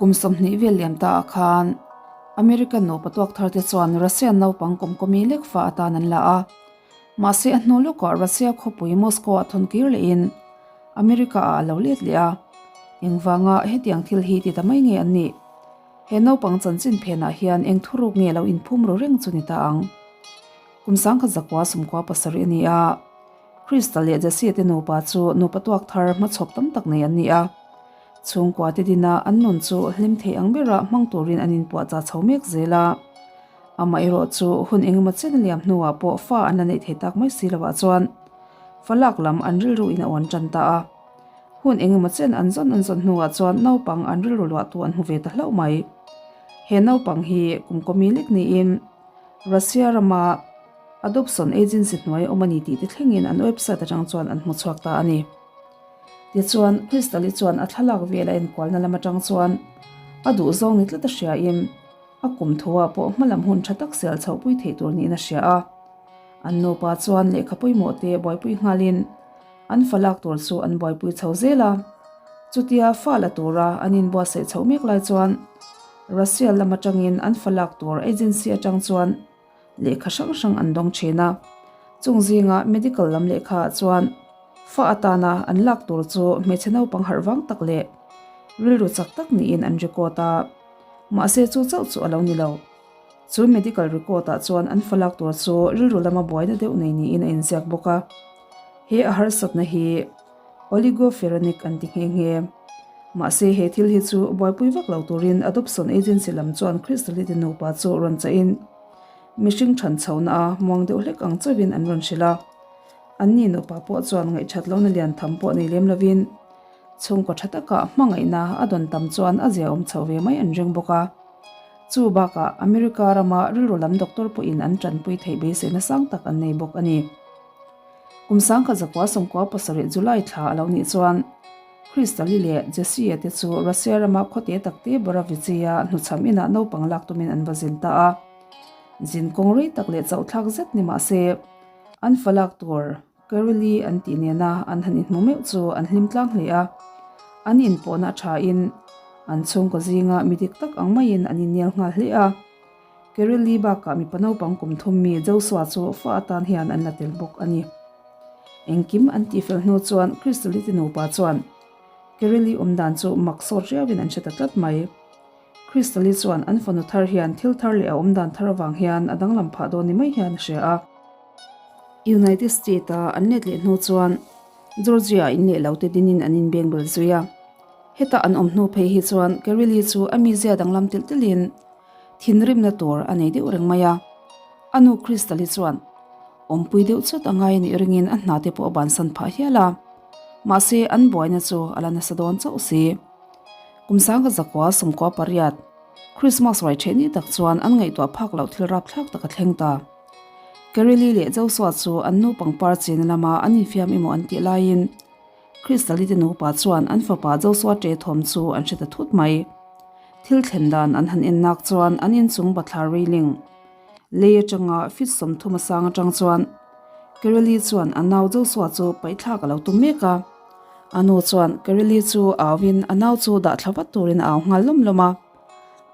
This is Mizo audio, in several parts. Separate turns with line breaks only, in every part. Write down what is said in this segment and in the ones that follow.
Kum 20 vel liam ta ah khan American nupa tuak thar te chuan Russian naupang kawmkawmi lek fa atan an la a. Mahse a hnu lawkah Russia khawpui Moscow ah thawn kir lehin America ah a lo let leh a. Engvanga hetiang thil hi ti ta mai nge an nih? He naupang chanchin phenah hian eng thuruk nge lo inphum ru reng chu ni ta ang? Kum sangkhat zakua sumkua pasarih a ni a. Crystal leh Jesse te nupa chu nupa tuak thar hmachhawp tam tak nei an ni a. Chhungkua te dina an nun chu hlim thei ang bera hmang turin an inpuahchah chho mek zel a. Amaherawh chu hun engemaw chen a liam hnuah pawh fa an la neih thei tak mai si lovah chuan fa lak lam an rilru in a awn tan ta a. Hun engemaw chen an zawn an zawn hnuah chuan naupang an rilru luahtu an hmu ve ta hlauh mai. He naupang hi kum kawmi lek niin Russia rama Adoption Agency hnuai awm a ni tih te thlengin an website atang chuan an hmu chhuak ta a ni. Tichuan, Crystal-i chuan a thlalak vel a enkualna lam atang chuan a duhzawng ni tlat a hriain a kum thuah pawh hmalam hun tha tak sial chhohpui theih tur niin a hria a. An nupa chuan lehkha pawimawh te buaipui nghalin an fa lak tur chu an buaipui chho zel a. Chutia fa la tura an inbuatsaih chhoh mek lai chuan Russia lam atangin an fa lak tur agency atang chuan lehkha hrang hrang an dawng thin a, chung zinga medical lam lehkha ah chuan fa atana an lak tur chu hmeichhe naupang harh vang tak leh rilru chak tak niin an record a, mahse chu chauh chu a lo ni lo. Chu medical record ah chuan an fa lak tur chu rilru lama buaina deuh nei niin a inziak bawk a, he a harsatna hi oligophrenic an ti nghe nghe. Mahse he thil hi chu buaipui vak lo turin Adoption Agency lam chuan Crystalite nupa chu rawn chahin mihring than chhohna a muang deuh hlek ang chauhin an rawn hrilh a. Anni nupa pawh chuan ngaihthat lohna lian tham pawh nei lem lovin chhungkaw tha taka hmangaihna a dawn tam chuan a ziaawm chhoh ve mai an ring bawk a. Chu bakah America rama rilru lam doctor pawhin an tanpui theih beiseina sang tak an nei bawk a ni. Kum sangkhat zakua sawmkua pasarih July thla a lo nih chuan Crystal-i leh Jesse-a te chu Russia rama khawte takte Boravichi-a hnuchham inah naupang lak tumin an va zin ta a. Zin kawng rei tak leh chauhthlak zet ni mah se, an fa lak tur Kareli an tih nena an han inhmu meuh chu an hlim tlang hle a. An inpawhna a thain an chhungkaw zinga mi dik tak ang maiin an innial nghal hle a. Kareli bakah mipa naupang kum thum mi Joshua chu fa atan hian an la tel bawk a ni. Engkim an tihfel hnu chuan Crystal-i te nupa chuan Kareli awm dan chu mak sawt riauin an hre ta tlat mai. Crystal-i chuan an fanu thar hian thil thar leh a awm dan thar avang hian a danglam phah dawn ni mai hian a hria a. United State-a an let leh hnu chuan Georgia-a in leh lo te dinin an inbeng bel zui a. Heta an awm hnu phei hi chuan Kareli chu a mizia danglam telh telhin Thinrimna tur a nei deuh reng mai a, a nu Crystal-i chuan awmpui deuh chawt a ngai a nih ringin a hna te pawh a bansan phah hial a, mahse an buaina chu a la nasa dawn chauh si. Kum sangka zakua sawmkua pariat Christmas ruai ṭheh ni tak chuan an ngaihtuah phak loh thil rapthlak tak a thleng ta. Carrie-Lee leh Joshua chu an nu pangpar chena lama an infiam emaw an tih laiin Crystal-i te nupa chuan an fapa Joshua ṭe thawm chu an hre ta thut mai. Thil thlen dan an han en nak chuan an inchung bathlar railing lei atanga feet 30 a sang atang chuan Kareli chuan a nau Joshua chu paihthlak a lo tum mek a. A nu chuan Kareli chu auin a nau chu dah thla vat turin a au nghal lawm lawm a.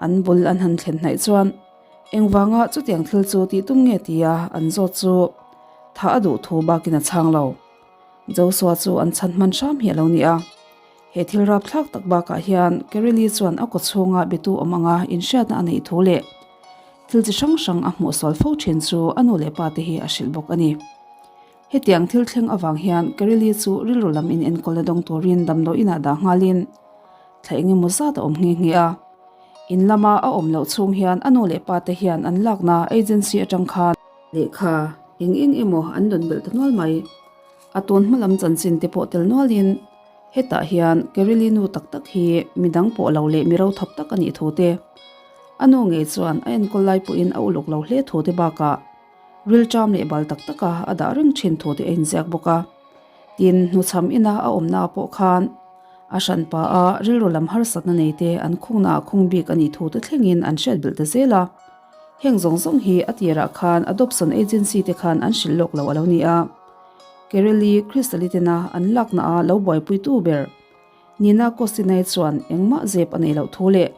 An bul an han thlen hnaih chuan engvanga chutiang thil chu tih tum nge tia an zawt chu thah a duh thu bakin a chhang lo. Joshua chu an chhan hman hram hi a lo ni a. He thil rapthlak tak bakah hian Kareli chuan a kaw chhunga bitu awm anga inhriatna a neih thu leh thil chi hrang hrang a hmuh sual fo thin chu a nu leh pa te hi a hrilh bawk a ni. Hetiang thil thleng avang hian Kareli chu rilru lam in enkawlna dawng turin damdawi inah dah nghalin thla eng emaw zat a awm nghe nghe a. In lama a awm loh chhung hian a nu leh pa te hian an lakna agency atang khan lehkha eng eng emaw an rawn belh ta nual mai. A tun hma lam chanchin te pawh tel nualin hetah hian Kareli nu tak tak hi midang pawh lo leh mi rothap tak a nih thu te, a nu ngei chuan a enkawl lai pawhin a uluk lo hle thu te bakah rilṭam leh bal tak taka a dah reng thin thu te a inziak bawk a. Tin, hnuchham ina a awmna pawh khan a hranpa a rilru lam harsatna nei te an khungna ah khung bik a nih thu te thlengin an hriat belh ta zel a. Heng zawng zawng hi a tirah khan Adoption Agency te khan an hrilh lawk lo a lo ni a. Kereli Crystal-i tena an lakna a lo buaipuitu ber. Nina Kostinay chuan engmah zep a neih loh thu leh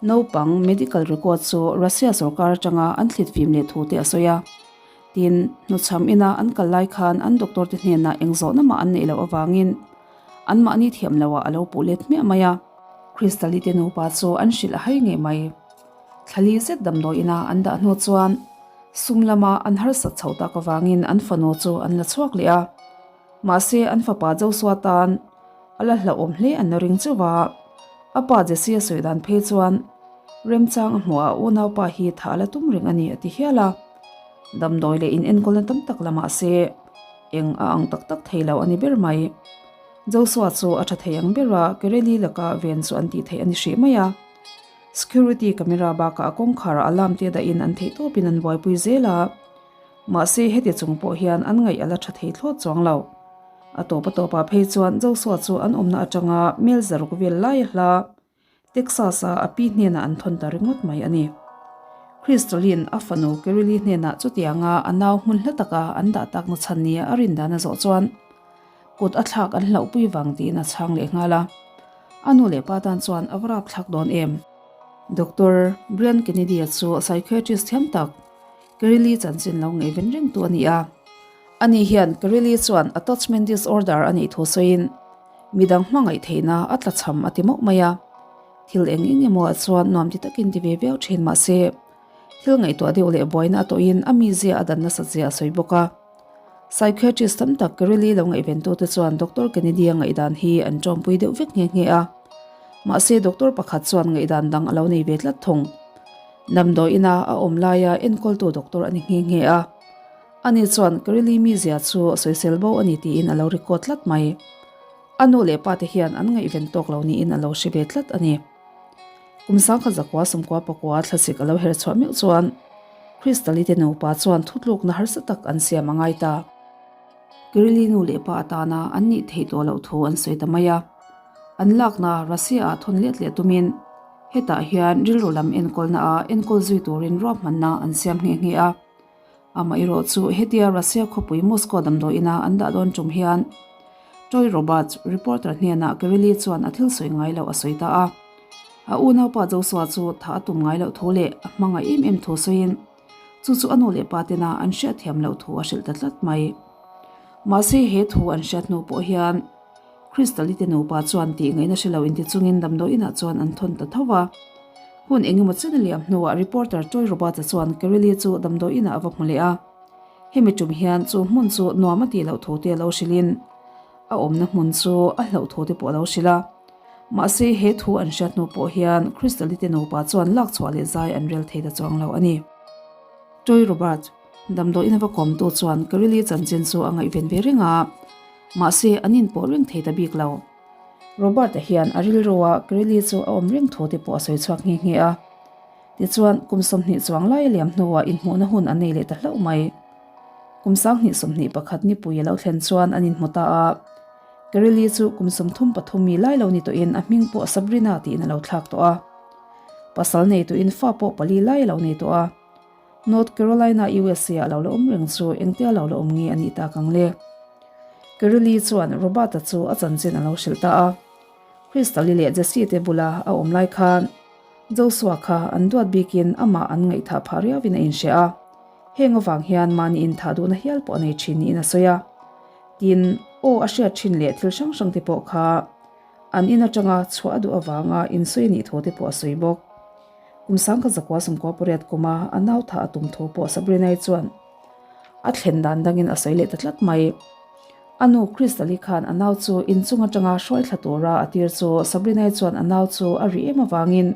naupang medical record chu Russia sorkar atanga an thlit fim leh thu te a sawi a. Tin, hnuchham ina an kal lai khan an doctor te hnenah eng zawhna mah an neih loh avangin anmahni thiam loah a lo puh let hmiah mai a. Crystal-i te nupa chu an hrilh a hai ngei mai. Thlali zet damdawi ina an dah hnu chuan sum lama an harsat chho tak avangin an fanu chu an la chhuak leh a. Mahse an fapa Joshua tan a la hlauhawm hle an la ring chauh a. A pa Jesse a sawi dan phei chuan remchang a hmuh a unaupa hi thah a la tum reng a ni a ti hial a. Damdawi leh inenkawlna tam tak la mahse eng a ang tak tak thei lo a ni ber mai. Joshua chu a tha thei ang ber a, Kereli laka ven chu an tih theih a ni hrih mai a. Security camera bakah a kawngkharah alarm te dahin an theih tawpin an buaipui zel a. Mahse heti chung pawh hian an ngaih a la tha thei thlawt chuang lo. A tawp a tawpah phei chuan Joshua chu an awmna atanga mel zaruk vel lai a hla Texas-a a pi hnenah an thawn ta ringawt mai a ni. Crystalline a fanu Kerry-Lee hnenah chutianga a nau hmun hla taka an dah takna chhan nia a rin dan a zawh chuan kut a thlak an hlauhpui vang tiin a chhang leh nghal a. A nu leh pa tan chuan a va rapthlak dawn em? Doctor Brian Kennedy-a chu psychiatrist thiam tak Kerry-Lee chanchin lo ngaihven rengtu a ni a. Ani hian Kerry-Lee chuan attachment disorder a nih thu sawiin midang hmangaih theihna a tlachham a ti mauh mai a. Thil eng eng emaw ah chuan nuam ti takin ti ve viau thin mah se, thil ngaihtuah deuh leh buaina a tawhin a mizia a dan nasat zia a sawi bawk a. Psychiatrist tam tak Kerry-Lee lo ngaihventute chuan Doctor Kennedy-a ngaihdan hi an tawmpui deuh vek nghe nghe a. Mahse doctor pakhat chuan ngaihdan dang a lo nei ve tlat thung. Damdawi ina a awm laia enkawltu doctor a ni nghe nghe a. Ani chuan Kerry-Lee mizia chu sawisel bo a ni tiin a lo record tlat mai. A nu leh pa te hian an ngaihven tawk lo niin a lo hre ve tlat a ni. Kum sangkhat zakua sawmkua pakua thlasik a lo her chhuah meuh chuan Crystal-i te nupa chuan thutlukna harsa tak an siam a ngai ta. Kirili nu leh pa atana an nih theih tawh loh thu an sawi ta mai a. An lakna Russia-ah thawn let leh tumin hetah hian rilru lam enkawlna ah enkawl zui turin ruahmanna an siam nghe nghe a. Amaherawh chu hetia Russia khawpui Moscow damdawi ina an dah dawn tum hian Troy Roberts, reporter hnenah Kerry chuan a thil sawi ngai loh a sawi ta a. A unaupa Joshua chu thah a tum ngai loh thu leh a hmangaih em em thu sawiin chu chu a nu leh pa tena an hriatthiam loh thu a hrilh ta tlat mai. Mahse he thu an hriat hnu pawh hian Crystal-i te nupa chuan tih ngaihna hre lo inti chungin damdawi inah chuan an thawn ta tho va. Hun engemaw chen a liam hnuah reporter Troy Roberts-a chuan Kerry-Lee chu damdawi inah a va hmu leh a. Hemi tum hian chu hmun chu nuam a tih loh thu te a lo hrilhin a awmna hmun chu a hlauh thu te pawh a lo hrilh a. Mahse he thu an hriat hnu pawh hian Crystal-i te nupa chuan lak chhuah leh zai an rel thei ta chuang lo a ni. Troy Roberts, damdawi ina va kawmtu chuan Kerry-Lee chanchin chu a ngaihven ve reng a, mahse an inpawh reng thei ta bik lo. Robert-a hian a rilru a Kerry-Lee chu a awm reng thu te pawh a sawi chhuak nghe nghe a. Tichuan, kum 20 chuang lai a liam hnuah inhmuhna hun an nei leh ta hlauh mai. Kum 20 21 nipui a lo thlen chuan an inhmu ta a. Kerry-Lee chu kum 33 mi lai lo ni tawhin a hming pawh Sabrina tiin a lo thlak tawh a. Pasal nei tuin fa pawh pali lai a lo nei tawh a. North Carolina, USA ah lo la awm reng chu engtia lo la awm nge a nih tak ang le? Kerry-Lee chuan Robert-a chu a chanchin a lo hrilh ta a. Crystal-i leh Jesse te bula a awm lai khan Joshua kha an duat bikin amah an ngaihthah phah riauin a inhria a. Heng avang hian mahni inthah duhna hial pawh a nei thin niin a sawi a. Tin, aw a hriat thin leh thil hrang hrang te pawh kha an in atanga chhuah a duh avanga insawi a nih thu te pawh a sawi bawk. Kum sangkhat zakua sawmkua pariat kuma a nau thah a tum thu pawh Sabrina-i chuan a thlen dan dangin a sawi leh ta tlat mai. A nu Crystal-i khan a nau chu inchung atanga hruai thla tura a tir chu Sabrina-i chuan a nau chu a rih em avangin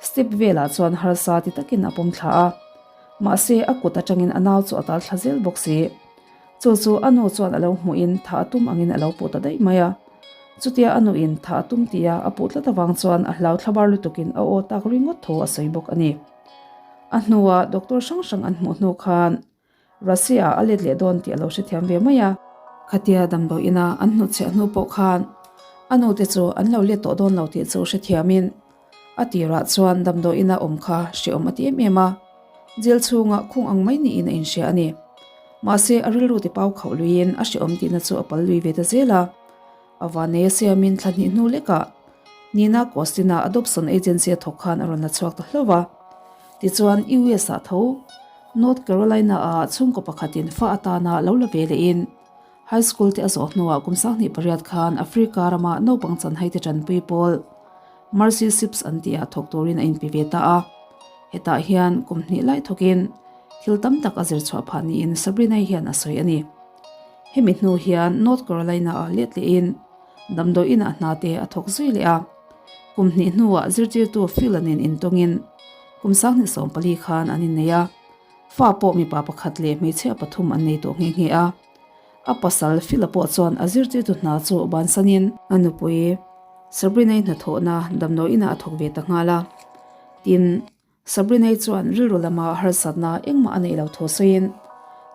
step velah chuan harsa ti takin a pawm thla a. Mahse a kut atangin a nau chu a tal thla zel bawk si. Chu chu a nu chuan a lo hmuhin thah a tum angin a lo puh ta daih mai a. Chutia a nuin thah a tum tia a puh tlat avang chuan a hlau thlabar lutukin a aw tak ringawt tho a sawi bawk a ni. A hnua doctor hrang hrang an hmuh hnu khan Russia ah a let leh dawn tih a lo hrethiam ve mai a. Khatia damdawi ina an hnutchhiah hnu pawh khan a nute chu an lo let tawh dawn lo tih chu hrethiamin a tirah chuan damdawi ina awm kha hreawm a ti em em a, jail chhunga khung ang mai niin a inhria a ni. Mahse a rilru ti pau khauh luiin a hreawm tihna chu a pal lui ve ta zel a. A vanei a siamin thla hnih hnu lekah Nina Kostina adoption agency a thawk khan a rawn la chhuak ta hlauh a. Tichuan US ah tho North Carolina ah chhungkaw pakhatin fa atana lo la ve lehin High school te a zawh hnuah kum 28 khan Africa rama naupang chanhai te tanpui pawl Mercy Ships an tih ah thawk turin a inpe ve ta a. Hetah hian kum hnih lai thawkin thil tam tak a zir chhuah phah niin Sabrina-i hian a sawi a ni. Hemi hnu hian North Carolina ah let lehin damdawi inah hna te a thawk zui leh a. Kum hnih hnuah zirtirtu Phil-a nen intawngin kum 2014 khan an innei a. Fa pawh mipa pakhat leh hmeichhia pathum an nei tawh nghe nghe a. A pasal Phil-a pawh chuan a zirtirtu hna chu bansanin a nupui Sabrina-i hnathawhna damdawi inah a thawk ve ta nghal a. Tin, Sabrina-i chuan rilru lama harsatna engmah a neih loh thu sawiin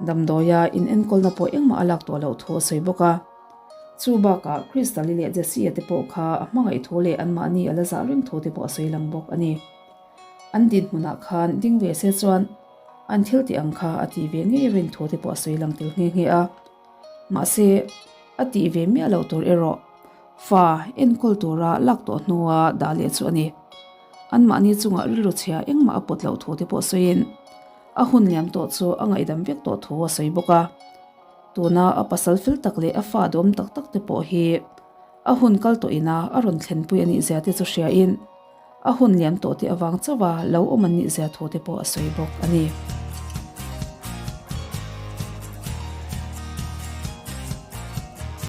damdawia inenkawlna pawh engmah a lak tawh loh thu a sawi bawk a. Chu bakah Crystal-i leh Jesse-a te pawh kha a hmangaih thu leh anmahni a la zah reng thu te pawh a sawi lang bawk a ni. An dinhmunah khan ding ve se chuan an thil tih ang kha a tih ve ngei rin thu te pawh a sawi lang tel nghe nghe a. Mahse, a tih ve miah loh tur erawh fa enkawl tura lak tawh hnua dah leh chu a ni. Anmahni chungah rilru chhia engmah a pawt loh thu te pawh sawiin a hun liam tawh chu a ngaihdam vek tawh thu a sawi bawk a. Tuna a pasal fel tak leh a fa duam tak tak te pawh hi a hun kal tawh ina a rawn thlenpui a nih zia te chu hriain a hun liam tawh te avang chauha lo awm an nih zia thu te pawh a sawi bawk a ni.